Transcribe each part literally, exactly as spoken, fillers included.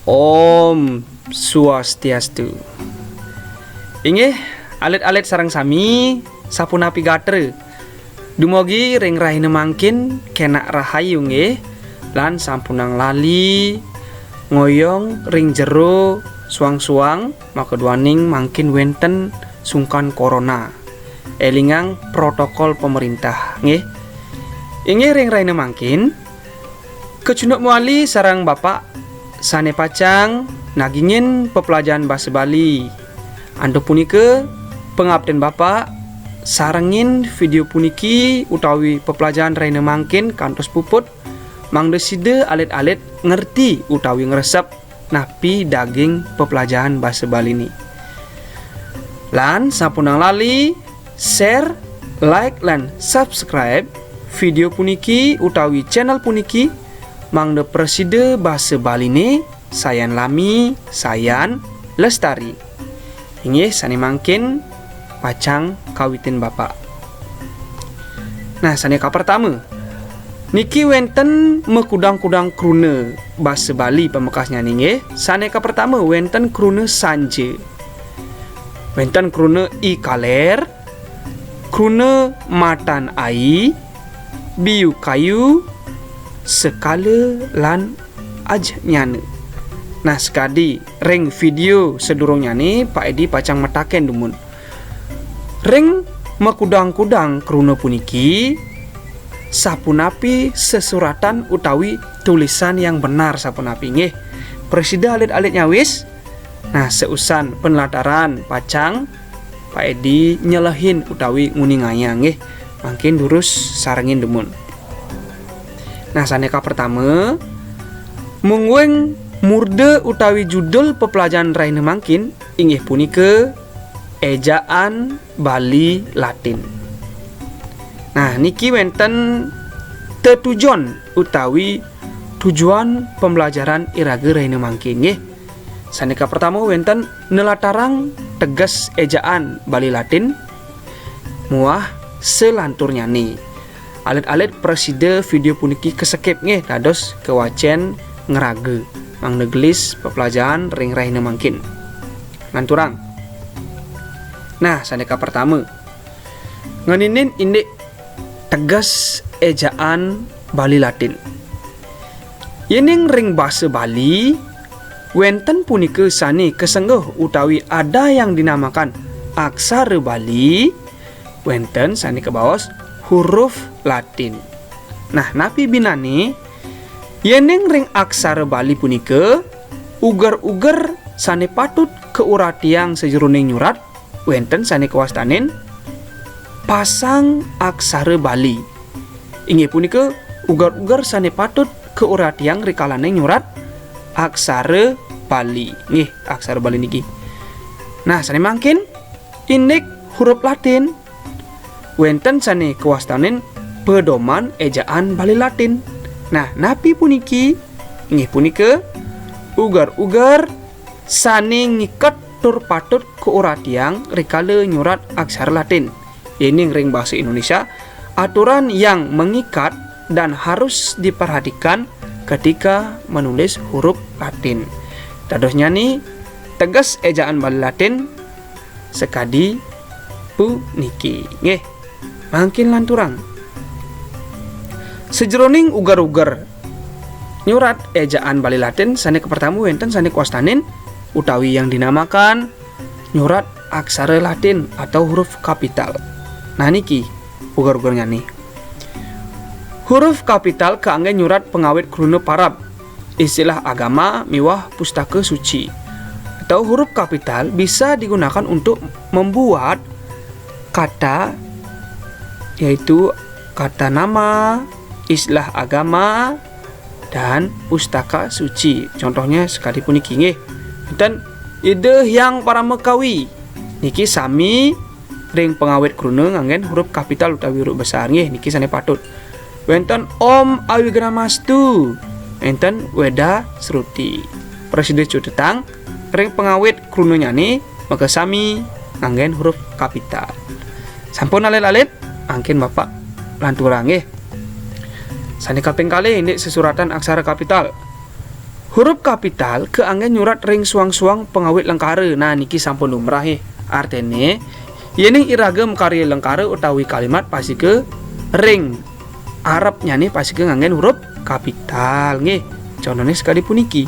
Om Swastiastu. Inggih, alit-alit sareng sami, sapunapi gatra? Dumugi ring rahina mangkin kenak rahayu nggih, lan sampunang lali ngoyong ring jero suang-suang, makaduaning mangkin wenten sungkan corona. Elingang protokol pemerintah nggih. Inggih ring rahina mangkin, kacunduk mawali sareng Bapak sane pacang nagingin peplajahan basa Bali. Antuk punika, pangapten Bapak sarengin video puniki utawi peplajahan rahina mangkin kantos puput, mangda sida alit-alit ngerti utawi ngresep napi daging peplajahan basa Baline. Lan sampunang lali, share, like, lan subscribe video puniki utawi channel puniki, mangda prasida basa Baline sayan lami, sayan lestari. Inggih, sane mangkin pacang kawitin Bapak. Nah, sane kapertama, niki wenten makudang-kudang kruna basa Bali pamekasnyane nggih. Sane kapertama wenten kruna sanja. Wenten kruna i kaler, kruna matan ai, biu kayu, sekala lan ajnyana. Nah, sakadi ring video sadurungnyane, Pak Edi pacang mataken dumun. Ring makudang-kudang kruna puniki, sapunapi sesuratan utawi tulisan yang benar sapunapi nggih? Prasida alit-alit nyawis? Nah, sausan penlataran pacang Pak Edi nyelehin utawi nguningayang nggih. Mangkin durus sarengin dumun. Nah, sane kapertama, mungguing murda utawi judul peplajahan rahina mangkin inggih punika ejaan Bali Latin. Nah, niki wenten tetujon utawi tujuan pembelajaran iraga rahina mangkin nggih. Sane kapertama wenten nelatarang teges ejaan Bali Latin muah salanturnyane. Alit-alit prasida video puniki kaskip nggih dados kawacen ngraga mangda gelis peplajahan ring rahina mangkin. Lanturang. Nah, sane kapertama. Ngeninin indik teges ejaan Bali Latin. Yening ring basa Bali, wenten punika sane kasengguh utawi ada yang dinamakan aksara Bali, wenten sane kabaos huruf Latin. Nah, napi binane? Yening ring aksara Bali punika, uger-uger sane patut kauratiang sajeroning nyurat, wenten sane kawastanin pasang aksara Bali. Inggih punika uger-uger sane patut kauratiang rikalane nyurat aksara Bali. Nggih, aksara Bali niki. Nah, sane mangkin indik huruf Latin, wenten sane kawastanin pedoman ejaan Bali Latin. Nah, napi puniki? Inggih punika uger-uger sane ngiket tur patut kauratiang rikala nyurat aksara Latin. Yening ring basa Indonesia, aturan yang mengikat dan harus diperhatikan ketika menulis huruf Latin. Dadosnyane, teges ejaan Bali Latin sakadi puniki. Nggih, mangkin lanturang. Sajeroning uger-uger nyurat ejaan Bali Latin sane kapertama wenten sane kawastanin utawi yang dinamakan nyurat aksara Latin atau huruf kapital. Nah, niki uger-ugernyane. Huruf kapital kaangge nyurat pangawit kruna parab, istilah agama miwah pustaka suci. Atau huruf kapital bisa digunakan untuk membuat kata, yaitu kata nama, istilah agama, dan pustaka suci. Contohnya sakadi puniki nggih. Wenten Ida Hyang Paramakawi. Niki sami ring pangawit kruna nganggen huruf kapital utawi huruf besar nggih, niki sane patut. Wenten Om Awighnamastu, wenten Weda Sruti. Prasida cutetang ring pangawit krunanyane makasami nganggen huruf kapital. Sampun alit-alit, mangkin Bapak lanturang nggih. Sane kaping kalih indik sesuratan aksara kapital. Hurup kapital kaanggén nyurat ring suang-suang pangawit lengkara. Nah, niki sampun lumrah, eh. Artine, yening iraga makarya lengkara utawi kalimat pastika ring arepnyane pastika nganggén hurup kapital, nggih. Contone sakadi puniki.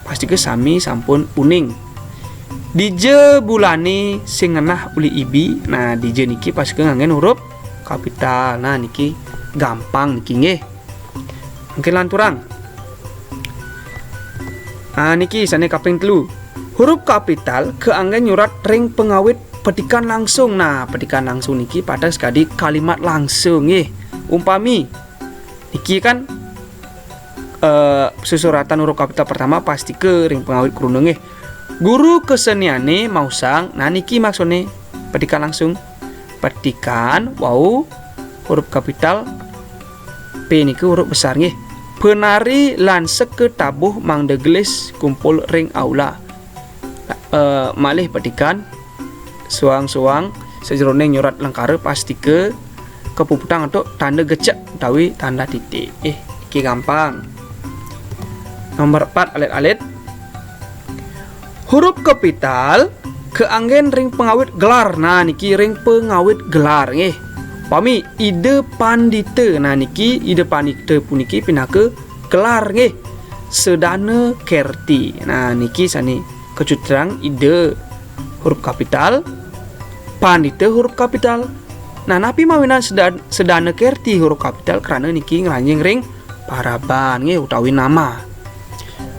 Pastika sami sampun uning. Dija bulane sing ngenah uli ibi. Nah, dija niki pastika nganggén hurup kapital. Nah, niki gampang niki, nggih. Mungkin lanturang. Nah, niki sane kaping telu. Hurup kapital kaanggén nyurat ring pangawit petikan langsung. Nah, petikan langsung niki pateh sakadi kalimat langsung, nggih. Umpami niki kan, eh, susuratan hurup kapital pertama pastika ring pangawit kruna, nggih. Guru keseniane maosang. Nah, niki maksudne petikan langsung. Petikan wau hurup kapital, P niki hurup besar, nggih. Penari lan seka tabuh mangda gelis kumpul ring aula. Eh, malih petikan, suang-suang sajeroning nyurat lengkara pastika kapuputang antuk tanda gecek utawi tanda titik. Eh, niki gampang. Nomor empat, alit-alit. Hurup kapital kaanggén ring pangawit gelar. Nah, niki ring pangawit gelar, nggih. Pami Ida Pandita. Nah, niki Ida Pandita puniki pinaka gelar, nggih. Sedana Kerti. Nah, niki sane kacutrang Ida hurup kapital, Pandita hurup kapital. Nah, napi mawinan Seda-, Sedana Kerti hurup kapital? Krana niki ngranjing ring paraban, nggih, utawi nama.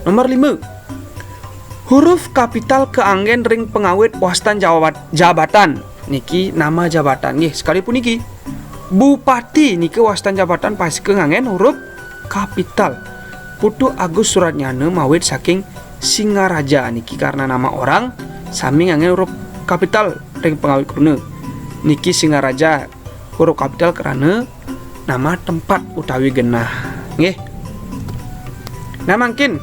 Nomor lima. Hurup kapital kaanggén ring pangawit wastan jawat-, jabatan. Niki nama jabatan, nggih. Sekalipun niki, Bupati niki wastan jabatan pastika nganggén hurup kapital. Putu Agus Suratnyana mawit saking Singaraja niki karena nama orang sami nganggén hurup kapital ring pangawit kruna. Niki Singaraja hurup kapital karena nama tempat utawi genah. Nggih. Nah, mangkin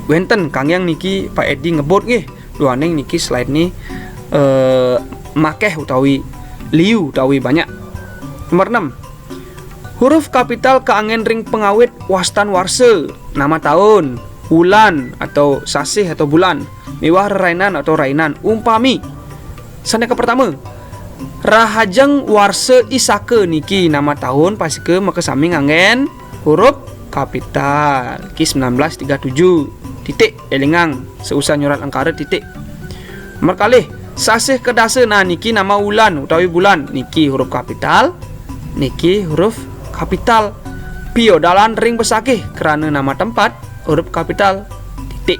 wenten kanggiang niki Pak Edi ngebut, nggih. Duaning niki slide ni, eh, makeh utawi liu utawi banyak. Nomor enam. Hurup kapital kaanggén ring pangawit wastan warsa, nama taun, wulan atau sasih atau bulan, miwah rerainan atau rainan. Umpami, sane kapertama, Rahajeng Warsa Isaka niki nama taun pastika makasami nganggén hurup kapital. Niki sembilan belas tiga tujuh. Titik, elingang, sausah nyurat lengkara titik. Nomor kalih, sasih kedasa, nah, niki nama wulan utawi bulan, niki hurup kapital, niki hurup kapital. Piodalan ring besakih, krana nama tempat, hurup kapital, titik.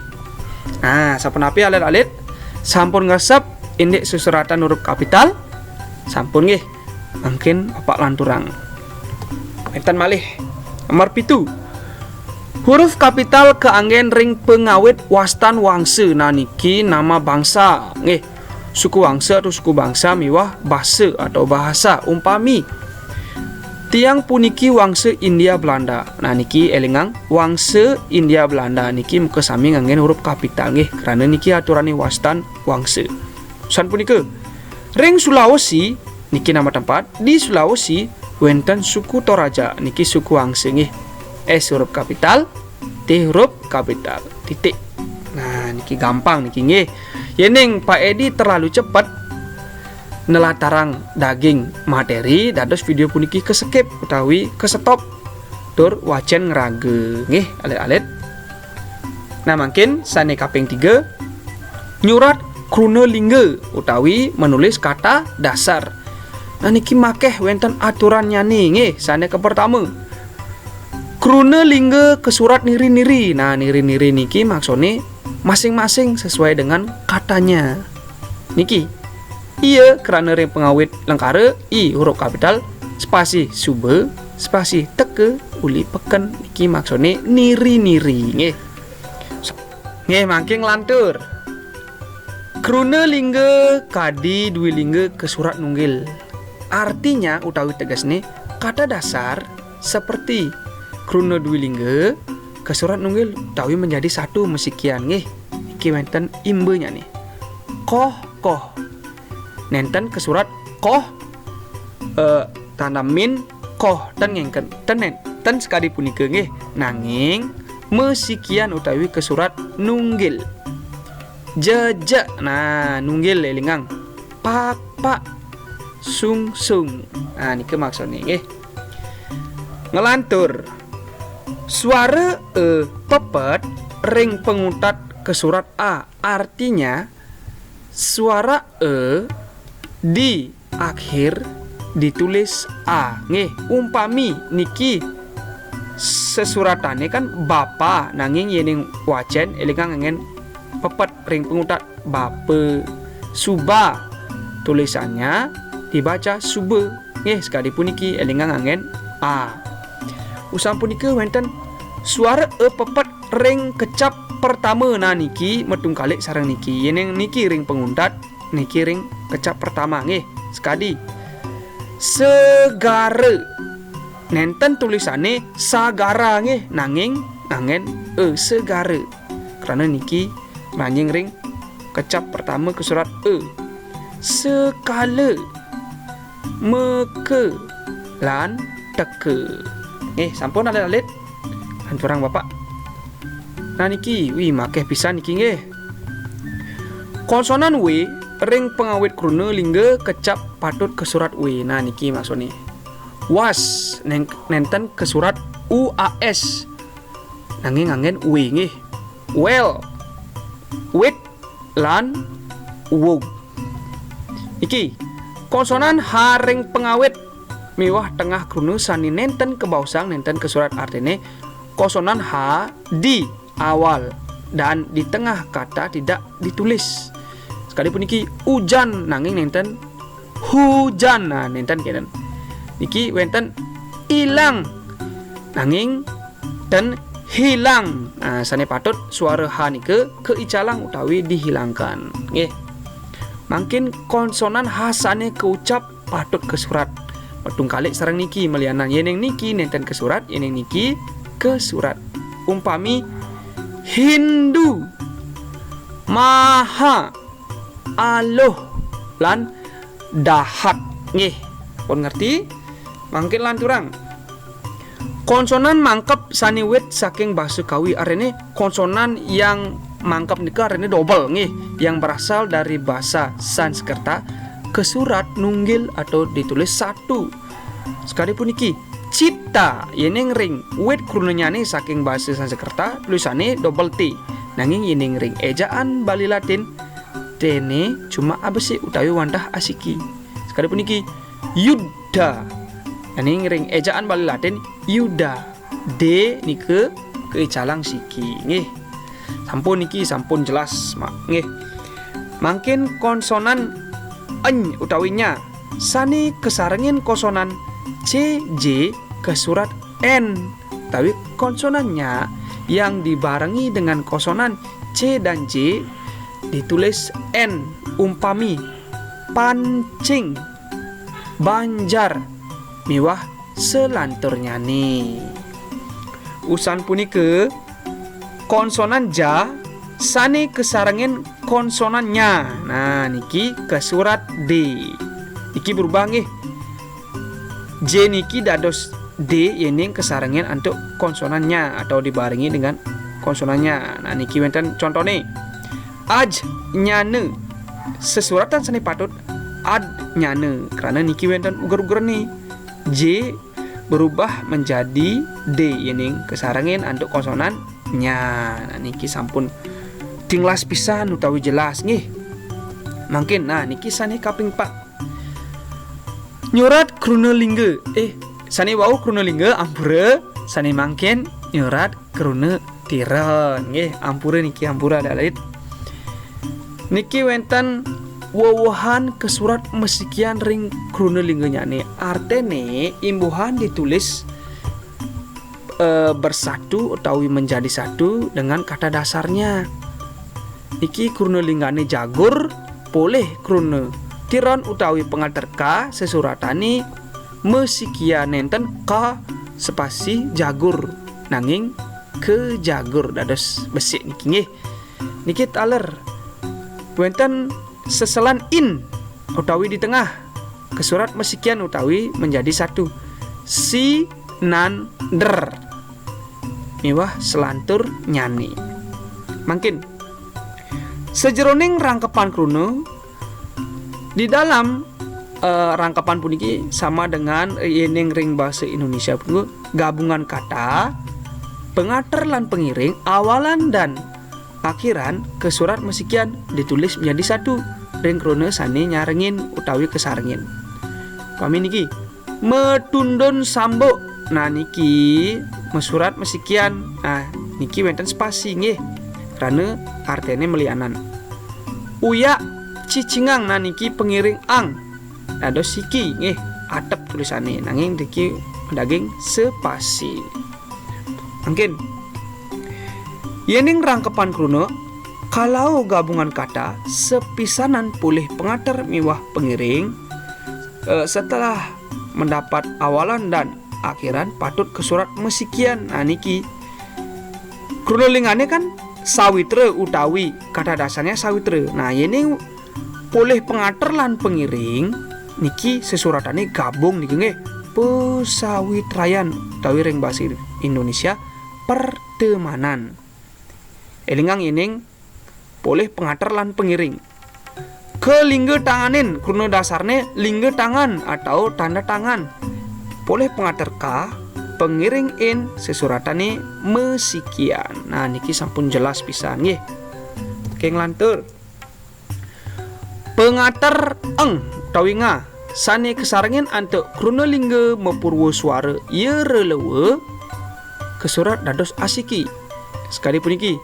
Nah, sapunapi alit-alit? Sampun ngresep indik susuratan hurup kapital? Sampun, nggih. Mangkin Bapak lanturang. Wenten malih. Nomor pitu. Hurup kapital kaanggén ring pangawit wastan wangsa. Nah, niki nama bangsa, nggih. Suku wangsa atau suku bangsa miwah basa atau bahasa. Umpami, tiang puniki wangsa India Belanda. Nah, niki elingang, wangsa India Belanda niki makasami nganggén hurup kapital, nggih, krana niki aturane wastan wangsa. San punika, ring Sulawesi niki nama tempat, di Sulawesi wenten suku Toraja niki suku wangsa, nggih. S hurup kapital, T hurup kapital, titik. Nah, niki gampang niki, nggih. Yening Pak Edi terlalu cepet nelatarang daging materi, dados video puniki keskip utawi kesetop tur wacen ngraga, nggih, alit-alit. Nah, mangkin sane kaping tiga, nyurat kruna lingga utawi menulis kata dasar. Nah, niki makeh wenten aturannyane, nggih. Sane kapertama, kruna lingga kasurat niri-niri. Nah, niri-niri niki maksudne masing-masing sesuai dengan katanya. Niki, iya, krana ring pangawit lengkara, I hurup kapital, spasi suba, spasi teka, uli peken. Niki maksudne niri-niri, nggih. Nggih, mangkin lantur. Kruna lingga kadi dwi lingga kasurat nunggil. Artinya utawi tegesne, kata dasar seperti kruna dwi lingga kasurat nunggil utawi menjadi satu masikian, nggih. Niki wenten imbanyane. Koh, koh. Nenten kasurat koh, eh, tanda min, koh, ten ngengken, ten nen-, ten sakadi punika, nggih. Nanging mesikian utawi kesurat nunggil. Jejek, nah, nunggil, élingang. Pakpak, sungsung. Nah, nika maksudné nggih. Nglantur. Suara e pepet ring panguntat kesurat a. Artinya, suara e di akhir ditulis a. Nggih, umpami niki sesuratané kan bapa, nanging yéning wacén élingang anggén pepet ring panguntat bapa. Suba, tulisannya dibaca suba. Nggih, sakadi puniki élingang anggén a. Usan punika wénten suara e pepet ring kecap pertama. Nah, niki matungkalik sareng niki. Yéning niki ring panguntat, niki ring kecap pertama nggih. Sekadi segara. Nénten tulisané sagara nggih, nanging anggén e, segara. Krana niki manjing ring kecap pertama kesurat e. Sekala, meka, lan teka. Nggih, sampun alit-alit. Lanturang Bapak. Nah niki, wih, makéh pisan niki nggih. Konsonan W ring pangawit kruna lingga kecap patut kesurat W. Nah niki maksudné. Was, nén-, nénten kesurat U A S. Nanging anggén W nggih. Well, wit, lan wug. Niki, konsonan H ring pangawit miwah tengah kruna sané nénten kabaosang, nénten kasurat, artiné konsonan H di awal dan di tengah kata tidak ditulis. Sakadi puniki ujan nanging nénten hujan. Nah, nénten kénten. Niki wénten ilang nanging ten hilang. Nah, sané patut suara H nika kaicalang utawi dihilangkan. Nggih. Mangkin konsonan H sané kaucap patut kasurat. Matungkalik sareng niki malianan. Yéning niki nénten kasurat, yéning niki kasurat. Umpami Hindu, Maha, Aluh, lan Dahat. Nggih, pun ngerti? Mangkin lanturang. Konsonan mangkep sané wit saking basa Kawi, artiné konsonan yang mangkep nika artiné dobel nggih, yang berasal dari bahasa Sanskerta, kesurat nunggil atau ditulis satu. Sakadi puniki, cita, yéning ring wit krunanyané saking basa Sanskerta, tulisané dobel T. Nanging yéning ring éjaan Bali Latin, T-né cuma abesik utawi wantah asiki. Sakadi puniki, Yuda. Nanging ring éjaan Bali Latin, Yuda. D nika kaicalang siki. Nggih. Sampun niki, sampun jelas, Mak. Nggih. Mangkin konsonan eny utawi nya sané kasarengin konsonan C J kasurat N, utawi konsonan nya yang dibarengi dengan konsonan C dan J ditulis N, umpami pancing, banjar, miwah salanturnyané. Usan punika, konsonan ja sané kasarengin konsonan nya. Nah, niki kasurat D. Niki berubah nggih. J niki dados D yéning kasarengin antuk konsonan nya atau dibarengi dengan konsonan nya. Nah, niki wénten contoné. Aj nyana. Sesuratan sané patut ad nyana. Krana niki wénten uger-uger nih. J berubah menjadi D yéning kasarengin antuk konsonan nya. Nah, niki sampun tinglas pisan utawi jelas nggih. Mangkin, nah, niki sané kaping pat. Nyurat kruna lingga. Eh, sané wau kruna lingga, ampura, sané mangkin nyurat kruna tiron. Nggih, ampura niki, ampura alit-alit. Niki wénten wewehan kasurat masikian ring kruna lingganyané. Artiné imbuhan ditulis, eh, bersatu utawi menjadi satu dengan kata dasarnya. Niki kruna linggané jagur, polih kruna tiron utawi pangaterka sesuratané masikian nénten ka spasi jagur, nanging ka jagur dados besik niki nggih. Niki taler wénten seselan in utawi di tengah, kasurat masikian utawi menjadi satu. Si nan der. miwah selanturnyané. Mangkin, sajeroning rangkepan kruna, di dalam, eh, rangkepan puniki sama dengan yéning ring basa Indonesia punika gabungan kata, pangater lan pangiring, awalan dan akhiran kasurat masikian ditulis menjadi satu ring kruna sané nyarengin utawi kasarengin. Pami niki, matundun sambuk. Nah, niki masurat masikian. Nah, niki wénten spasi nggih. Krana artiné malianan. Uyak cicingang, nah niki pangiring ang. Dados siki nggih, atep tulisané, nanging niki daging spasi. Mangkin, yéning rangkepan kruna, kalau gabungan kata, sapisanan polih pangater miwah pangiring, eh, setelah mendapat awalan dan akhiran patut kasurat masikian. Nah, niki. Kruna lingané kan sawitra utawi kata dasarnya sawitra. Nah, yéning polih pangater lan pangiring, niki sesuratané gabung niki nggih. Pasawitrayan utawi ring basa Indonesia pertemanan. Élingang yéning polih pangater lan pangiring. Kalingga tanganin, kruna dasarné lingga tangan atau tanda tangan. Polih pangater ka, pangiring in, sesuratané masikian. Nah, niki sampun jelas pisan nggih. Ké nglantur. Pangater eng utawi nga, sané kasarengin antuk kruna lingga mapurwa swara ya ra lewa, kasurat dados asiki. Sakadi puniki.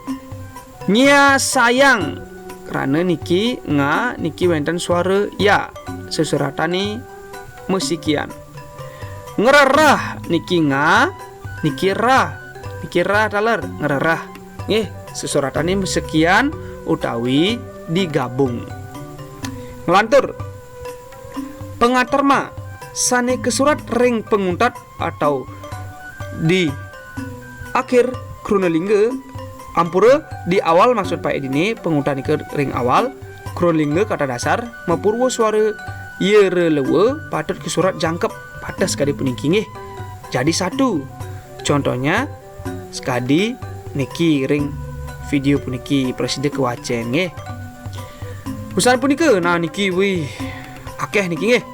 Nyasayang. Krana niki nga, niki wénten swara ya. Sesuratané masikian. Ngrereh niki nga, niki ra. Niki ra taler, ngrereh. Nggih, sesuratané masikian utawi digabung. Nglantur. Pangater ma, sané kasurat ring panguntat atau di akhir kruna lingga, ampura di awal, maksud Pak Ediné, panguntat nika ring awal, kruna lingga kata dasar, mapurwa swara ya ra lewa, patut kasurat jangkep, pateh sakadi puniki nggih. Jadi satu. Contohnya, sakadi niki ring video puniki prasida kawacén nggih. Wusan punika, nah niki, wih, akéh niki nggih.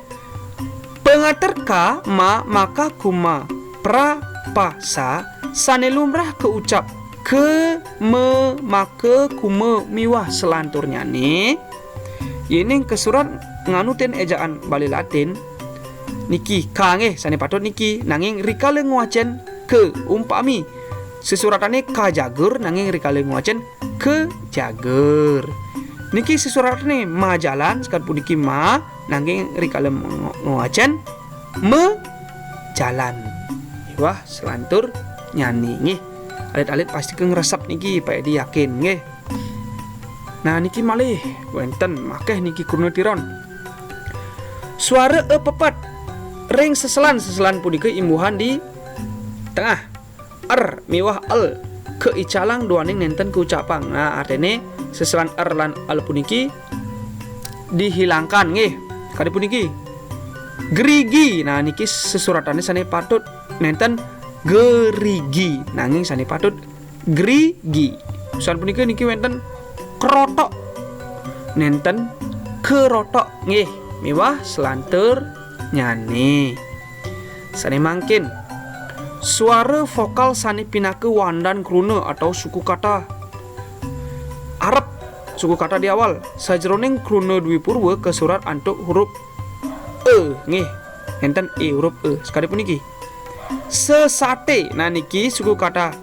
Pangater ka, ma, maka, kuma, pra, pa, sa, sané lumrah kaucap ka, ma, maka, kuma miwah selanturnyané, yéning kasurat nganutin éjaan Bali Latin, niki ka nggih sané patut niki, nanging rikala ngwacén ka, umpami sesuratané kajagur nanging rikala ngwacén kajagur. Niki sesuratané majalan, sakadi puniki ma, nanging rikala ngo-, ngwacén majalan. Wah, selanturnyané nggih. Alit-alit pasti ka ngresep niki, Pak Edi yakin nggih. Nah, niki malih wénten makéh niki kruna tiron. Swara e pepet ring seselan, seselan punika imbuhan di tengah. Er miwah el kaicalang duaning nénten kaucapang. Nah, artiné seselan er lan el puniki dihilangkan nggih. Kadi puniki. Gerigi. Nah, niki sesuratané sané patut nénten gerigi, nanging sané patut grigi. Wusan punika niki wénten krotok. Nénten kerotok nggih, miwah selanturnyané. Sané mangkin, swara vokal sané pinaka wandan kruna atau suku kata. Arep suku kata di awal, sajeroning kruna dwipurwa kasurat antuk huruf e nggih. Nénten e, huruf e. Sakadi puniki. Sesaté. Nah, niki suku kata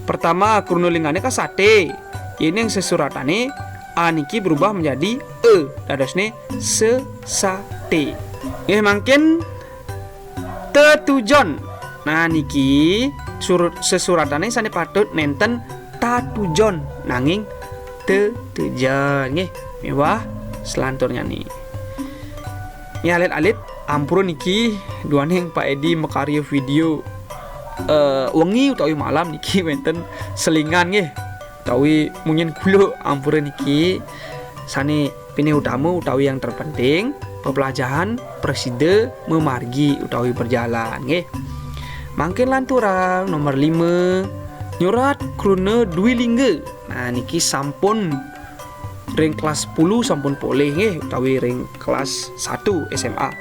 pertama kruna lingané ka saté. Yéning sesuratané a niki berubah menjadi e. Dadosné sesaté. Nggih, mangkin tetujon. Nah, niki surut, sesuratané sané patut nénten tatujon, nanging tetujon nggih, miwah selanturnyané. Nggih, alit-alit, ampura niki duaning Pak Edi makarya video, eh, wengi utawi malam niki wénten selingan nggih, utawi munyin guluk, ampura niki sané pinih utama utawi yang terpenting, pepelajahan prasida mamargi utawi berjalan nggih. Mangkin lanturang nomor lima, Nyurat kruna dwi lingga. Nah, niki sampun ring kelas sepuluh sampun polih nggih, utawi ring kelas satu S M A.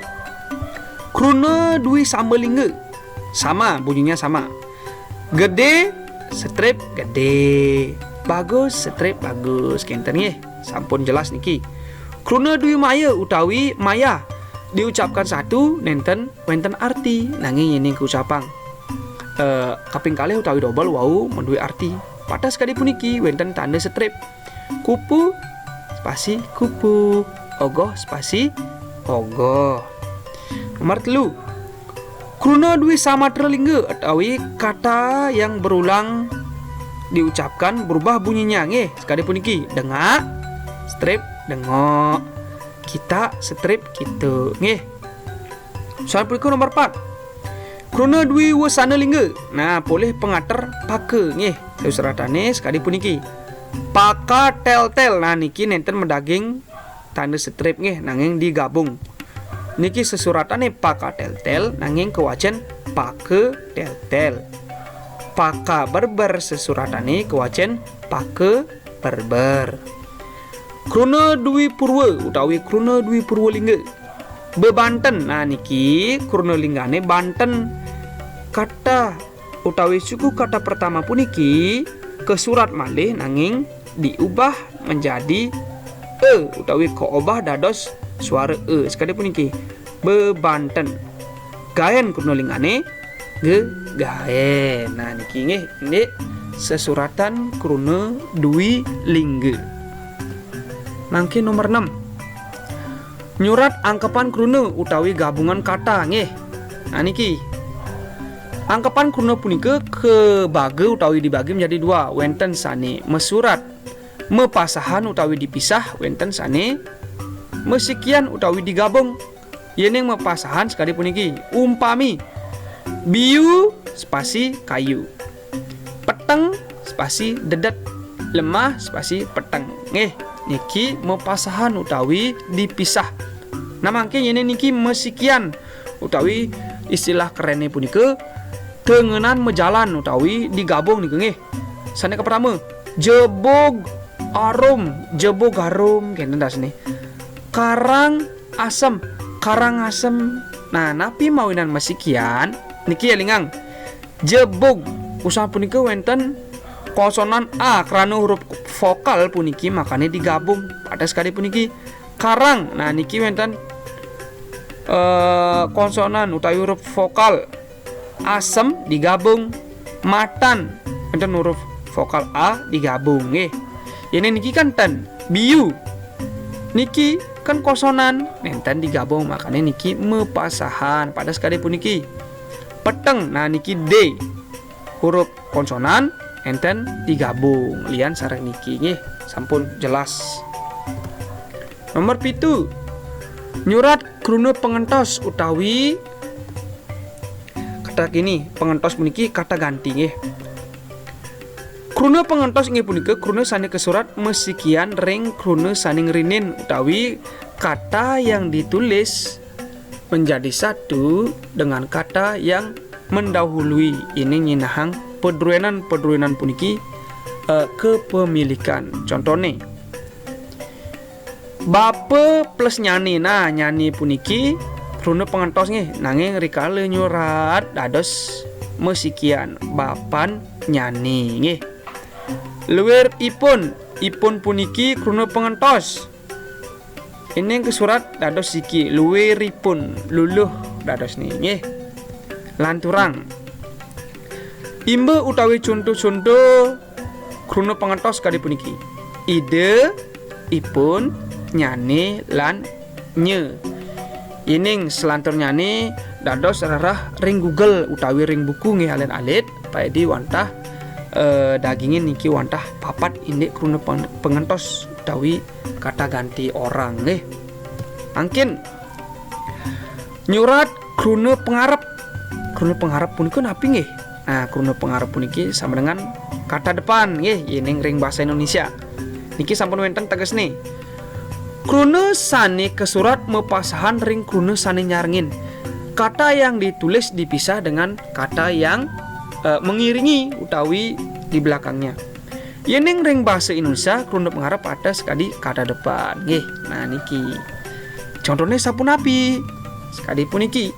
Kruna dwi sama lingga. Sama, bunyinya sama. Gede, strip, gede. Bagus, strip, bagus. Kenten nggih. Sampun jelas niki. Kruna dwi maya utawi maya. Diucapkan satu, nenten, wenten arti. Nanging ini kucapang. Eh, kaping kalih utawi dobel wau menduwe arti. Patas kadi puniki, wenten tanda strip. Kupu, spasi, kupu. Ogoh, spasi, ogoh. Nomor telu. Kruna dwi samatra lingga utawi kata yang berulang diucapkan berubah bunyinya. Nggih, sekadi puniki. Dengak, strip, dengok. Kita, strip, kita. Nggih. Soal punika nomor empat. Kruna dwi wesana lingga. Nah, polih pangater paka. Nggih, sesuratane sekadi puniki. Paka teltel. Nah, niki nenten madaging tanda strip nggih, nanging digabung. Niki sesuratane paka teltel, nanging kawacen paka teltel. Paka berber sesuratane kawacen paka berber. Kruna dwi purwa utawi kruna dwi purwa lingga. Bebanten. Nah, niki kruna linggane banten. Kata utawi suku kata pertama puniki kasurat malih nanging diubah menjadi e utawi kaobah dados suara e. Sekadi puniki. Bebanten. Gaen kruna linggane gegaen. Nah, niki nggih, indik sesuratan kruna dwi lingga. Mangke nomor enam. Nyurat angkepan kruna utawi gabungan kata nggih. Nah, niki. Angkepan kruna punika kebaga utawi dibagi menjadi dua. Wenten sane masurat, mapasahan utawi dipisah, wenten sane masikian utawi digabung. Yening mapasahan sekadi puniki. Umpami, biu spasi kayu. Peteng spasi dedet. Lemah spasi peteng. Nggih, niki mapasahan utawi dipisah. Nah, mangke yening niki masikian utawi istilah kerene punika tengenan majalan utawi digabung nika nggih. Sane kapertama, jebug arum, jebug arum kenten dasne. Karang asem, karang asem. Nah, napi mawinan masikian? Niki elingang. Jebug. Usaha punika wenten konsonan a krana huruf vokal puniki makane digabung. Pada sekadi puniki. Karang. Nah, niki wenten eh, konsonan utawi huruf vokal. Asem digabung. Matan. Wenten huruf vokal a digabung nggih. Yening niki kan ten. Biu. Niki kan konsonan, nenten digabung, makane niki mapasahan. Pada sekadi puniki. Peteng. Nah, niki d. Huruf konsonan nenten digabung. Lian sareng niki nggih. Sampun jelas. Nomor pitu. Nyurat kruna pangentos utawi kata kini, pangentos puniki kata ganti nggih. Kruna pangentos inggih punika kruna sane kasurat masikian ring kruna sane ngrinin utawi kata yang ditulis menjadi satu dengan kata yang mendahului, ini nyinahang padruenan-padruenan puniki eh, kepemilikan. Contone, bapa plus nyane. Nah, nyane puniki kruna pangentos nggih, nanging rikala nyurat dados masikian, bapan nyane nggih. Luir ipun, ipun puniki kruna pangentos. Ining kasurat dados siki, luiripun, luluh dados nggih. Lanturang. Imba utawi cuntu-cuntu kruna pangentos kadi puniki. Ida, ipun, nyane, lan nya. Yening selanturnyane dados rereh ring Google utawi ring buku nggih alit-alit, paidi wantah eh, dagingin niki wantah papat indik kruna peng- pengentos utawi kata ganti orang nggih. Mangkin nyurat kruna pangarep. Kruna pangarep punika napi nggih? Nah, kruna pangarep puniki sama dengan kata depan nggih, yening ring basa Indonesia. Niki sampun wenten tegesne. Kruna sane kasurat mapasahan ring kruna sane nyarengin. Kata yang ditulis dipisah dengan kata yang eh, mengiringi utawi di belakangnya. Yéning ring basa Indonesia, kruna pangarep pateh sakadi kata depan. Nggih, nah niki. Contohnya sapunapi? Sakadi puniki.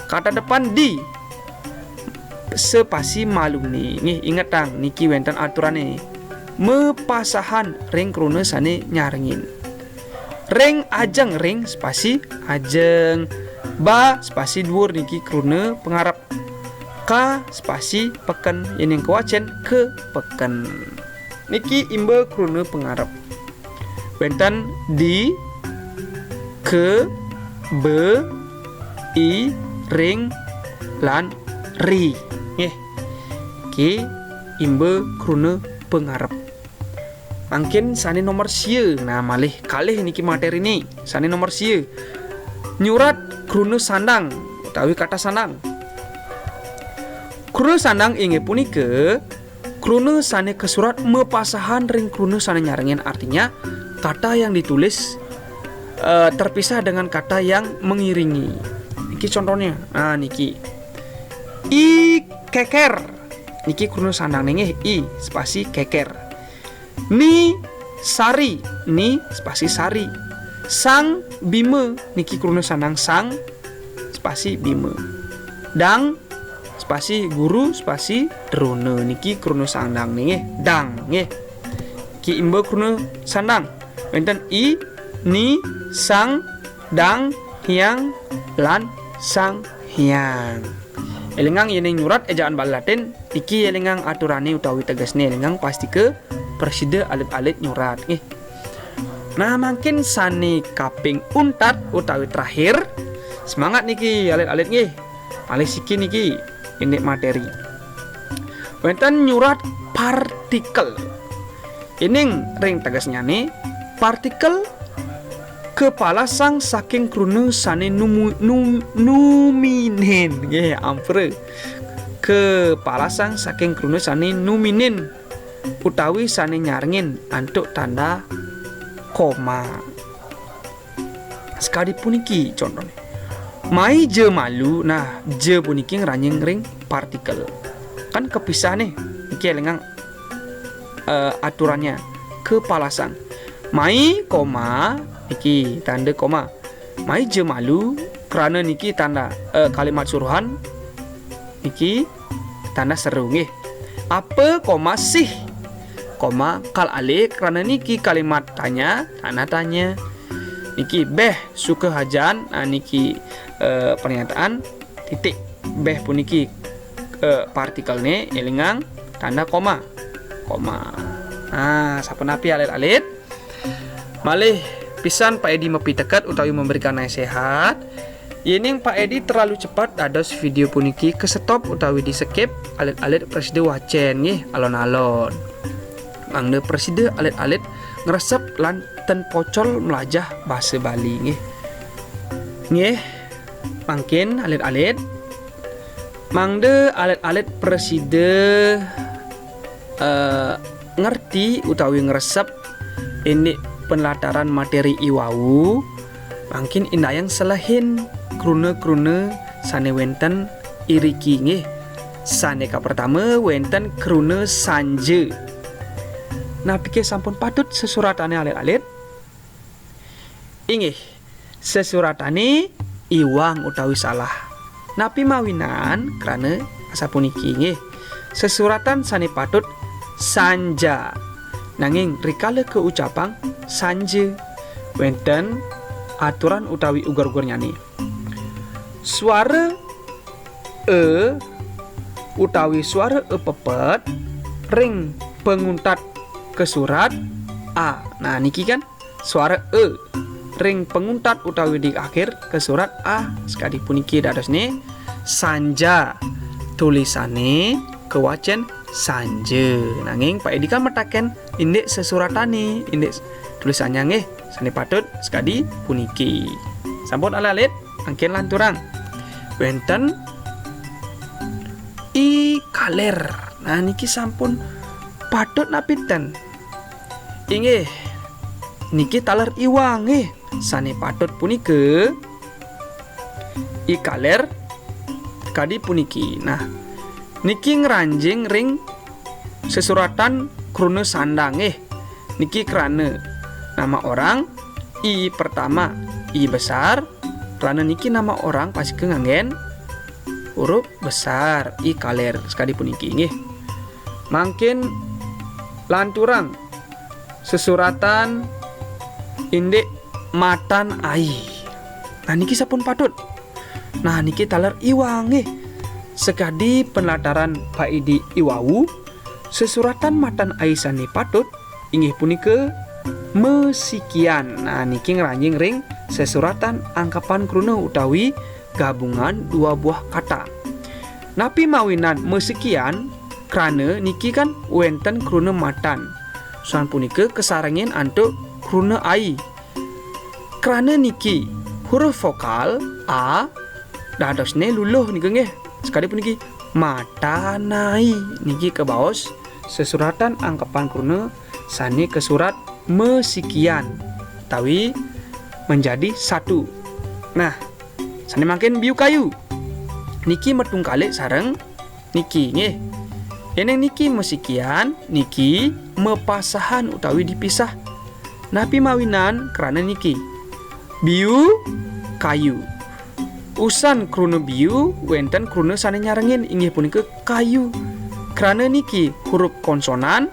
Kata depan di, spasi maluné. Nggih, ingetang, niki wénten aturane. Mapasahan ring kruna sane nyarengin. Ring ajeng, ring spasi ajeng. Ba spasi duur niki kruna pangarep. Ka spasi peken, yening kawacen ka peken. Niki imba kruna pangarep. Wénten di, ke, be, i, ring, lan ri. Nggih. Niki imba kruna pangarep. Mangkin sane nomor sia. Nah, malih kalih niki materine. Sane nomor sia. Nyurat kruna sandang utawi kata sandang. Kruna sandang inggih punika kruna sane kasurat mapasahan ring kruna sane nyarengin, artinya kata yang ditulis eh, terpisah dengan kata yang mengiringi. Niki contohnya. Nah, niki. I keker. Niki kruna sandang nggih, i spasi keker. Ni sari, ni spasi sari. Sang Bima, niki kruna sandang sang spasi Bima. Dang spasi guru spasi drona, niki kruna sandang nggih, dang nggih. Ki imba kruna sandang. Wénten i, ni, sang, dang, hyang, lan sang hyang. Elingang yening nyurat ejaan basa Latin, niki elingang aturane utawi tegesne, elingang pastika prasida alit-alit nyurat nggih. Nah, mangkin sane kaping untat utawi terakhir. Semangat niki alit-alit nggih. Malih siki niki indik materi. Wénten nyurat partikel. Yening ring tegesnyane, partikel kapalasang saking kruna sane numu, num, numinin. Nggih, ampura. Kapalasang saking kruna sane numinin utawi sane nyarengin antuk tanda koma. Sakadi puniki contone. Mai ja malu, nah, ja puniki ngranjing ring partikel. Kan kapisah nih, niki elingang eh, aturannya. Kapalasang. Mai koma, niki tanda koma. Mai ja malu, krana niki tanda eh, kalimat suruhan. Niki tanda seru nggih. Apa koma sih? Koma kal alih, krana niki kalimat tanya, tanda tanya. Niki beh suka hajan, nah niki eh, pernyataan, titik. Beh puniki eh, partikelne, elingang tanda koma. Koma. Nah, sapunapi alit-alit? Malih pisan Pak Edi mapiteket utawi memberikan nasihat. Yening Pak Edi terlalu cepat dados video puniki ke-stop utawi di-skip, alit-alit prasida wacen nggih alon-alon. Mangda prasida alit-alit ngresep lan ten pocol melajah basa Bali nggih. Nggih, mangkin alit-alit, mangda alit-alit prasida eh, ngerti utawi ngresep indik penlataran materi iwau, mangkin indayang selehin kruna-kruna sane wenten iriki nggih. Sane kapertama wenten kruna sanja. Napike sampun patut sesuratane alit-alit? Inggih, sesuratane iwang utawi salah. Napi mawinan? Krana asapuniki nggih. Sesuratan sane patut sanja. Nanging rikala kaucapang sanja, wenten aturan utawi uger-ugernyane. Suara e utawi suara e pepet ring panguntat kasurat a. Nah, niki kan suara e ring panguntat utawi di akhir kasurat a. Sakadi puniki dadosne sanja. Tulisane kawacen sanja. Nanging Pak Edi kan mataken indik sesuratane, indik tulisannya nggih, sane patut sakadi puniki. Sampun alit-alit, mangkin lanturang. Wenten i kaler. Nah, niki sampun patut napi ten? Inggih, niki taler iwang nggih. Sane patut punika i kaler kadi puniki. Nah, niki ngranjing ring sesuratan kruna sandang nggih. Niki krana nama orang, I pertama, I besar, krana niki nama orang pastika nganggen huruf besar, I kaler, sakadi puniki nggih. Mangkin lanturang sesuratan indik matan ai. Nah, niki sampun patut. Nah, niki taler iwang nggih. Sakadi penlataran Pak Edi iwau, sesuratan matan ai sane patut inggih punika mesikian. Nah, niki ngranjing ring sesuratan angkepan kruna utawi gabungan dua buah kata. Napi mawinan mesikian? Krana niki kan wenten kruna matan. Sapunika kasarengin antuk kruna ai. Krana niki huruf vokal a dadosne luluh nika nggih. Sakadi puniki matanai niki kabaos sesuratan angkepan kruna sane kasurat mesikian utawi menjadi satu. Nah, sane mangkin biu kayu. Niki matungkalik sareng niki nggih. Yening niki mesikian, niki mapasahan utawi dipisah. Napi mawinan? Krana niki biu kayu. Usan kruna biu wenten kruna sane nyarengin inggih punika kayu. Krana niki huruf konsonan,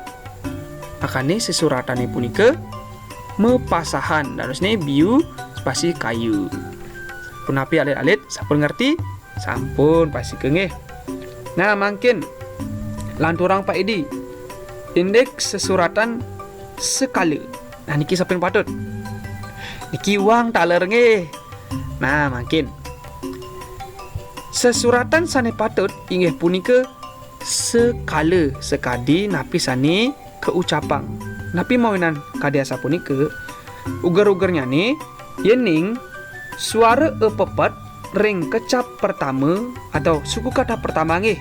makane sesuratane punika mapasahan. Dadosne biu spasi kayu. Punapi alit-alit sampun ngerti? Sampun pastika nggih. Nah, mangkin lanturang Pak Edi. Indik sesuratan sekala. Nah, niki sampun patut. Niki wang taler nggih. Nah, mangkin sesuratan sane patut inggih punika sekala, sakadi napi sane kaucapang. Napi mawinan kadi asapunika? Uger-ugernyane, yening suara e pepet ring kecap pertama atau suku kata pertama nggih,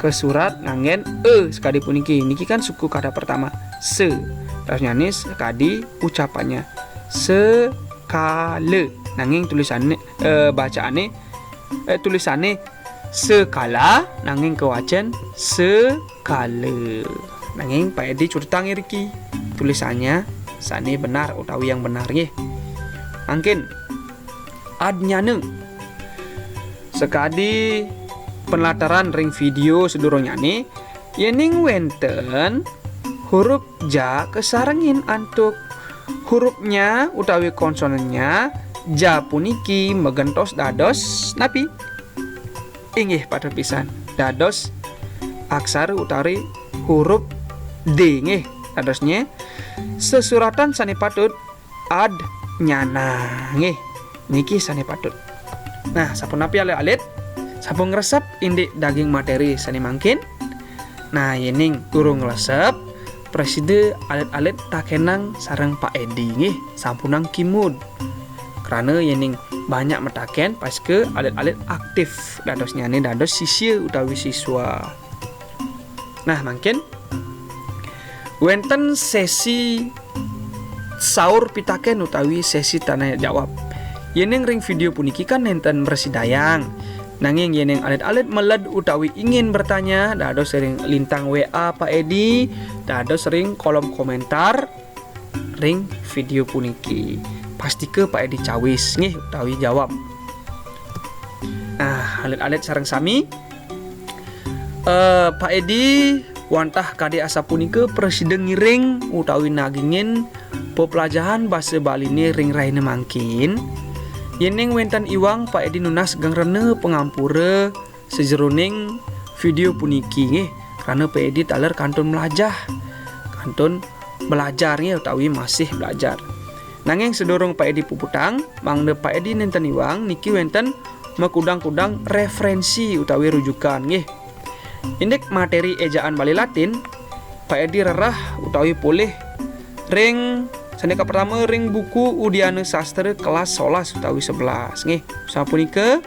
kasurat nganggen e sakadi puniki. Niki kan suku kata pertama, se. Terusnyane sakadi ucapannya, sekala. Nanging tulisane, eh, bacaane, eh, tulisane sekala, nanging kawacen sekala. Nanging Pak Edi cutetang iriki tulisannya sane benar utawi yang benar nggih. Mangkin adnyana. Sakadi penlataran ring video sadurungnyane, yening wenten huruf ja kasarengin antuk hurufnya utawi konsonannya, ja puniki magentos dados napi? Inggih patut pisan. Dados aksara utawi huruf D nggih. Dadosnya sesuratan sane patut adnyana nggih. Niki sane patut. Nah, sapunapi alit-alit? Sampun ngresep indik daging materi sane mangkin? Nah, yening durung ngresep, prasida alit-alit takenang sareng Pak Edi nggih, sampunang kimud. Krana yening banyak mataken, pastika alit-alit aktif dadosnyane dados sisya utawi siswa. Nah, mangkin wenten sesi saur pitaken utawi sesi tanya jawab. Yening ring video puniki kan nenten mrasidayang. Nanging yening alit-alit meled utawi ingin bertanya, dados ring lintang W A Pak Edi, dados ring kolom komentar ring video puniki. Pastika Pak Edi cawis nggih utawi jawab. Nah, alit-alit sareng sami, eh, Pak Edi wantah kadi asapunika prasida ngiring utawi nagingin peplajahan basa Baline ring rahina mangkin. Yening wenten iwang, Pak Edi nunas geng rena pangampura sajeroning video puniki nggih, krana Pak Edi taler kantun mlajah, kantun belajar nggih utawi masih belajar. Nanging sadurung Pak Edi puputang, mangda Pak Edi nenten iwang, niki wenten makudang-kudang referensi utawi rujukan nggih. Indik materi ejaan Bali Latin, Pak Edi rerah utawi polih ring sane kapertama ring buku Udiana Sastra kelas solas utawi sebelas nggih. Sapunika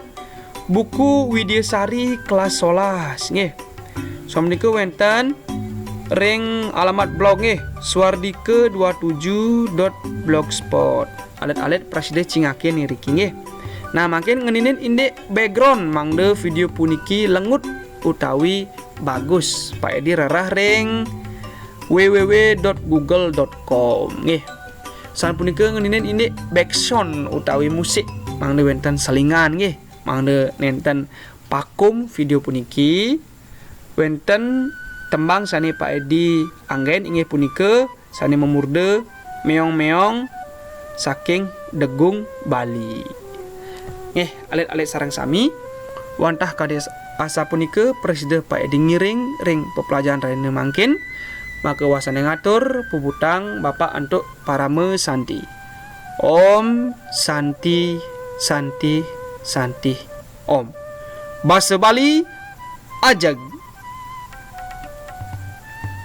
buku Widyasari kelas solas nggih. Sapunika wenten ring alamat blog nggih, suardika dua tujuh dot blogspot. Alit-alit prasida cingakin iriki nggih. Nah, mangkin ngeninin indik background mangda video puniki lengut utawi bagus. Pak Edi rerah ring W W W dot google dot com nggih. Sapunika ngeninin indik backsound utawi musik mangda wénten selingan nggih, mangda nénten vakum vidéo puniki, wénten tembang sané Pak Edi anggén inggih punika sané mamurda Méong-Méong saking Degung Bali. Nggih, alit-alit sareng sami, wantah kadi asapunika prasida Pak Edi ngiring ring peplajaran rahina mangkin, maka wasana ngatur puputang Bapak antuk parama santi. Om Santi, Santi, Santi, Om. Basa Bali, ajeg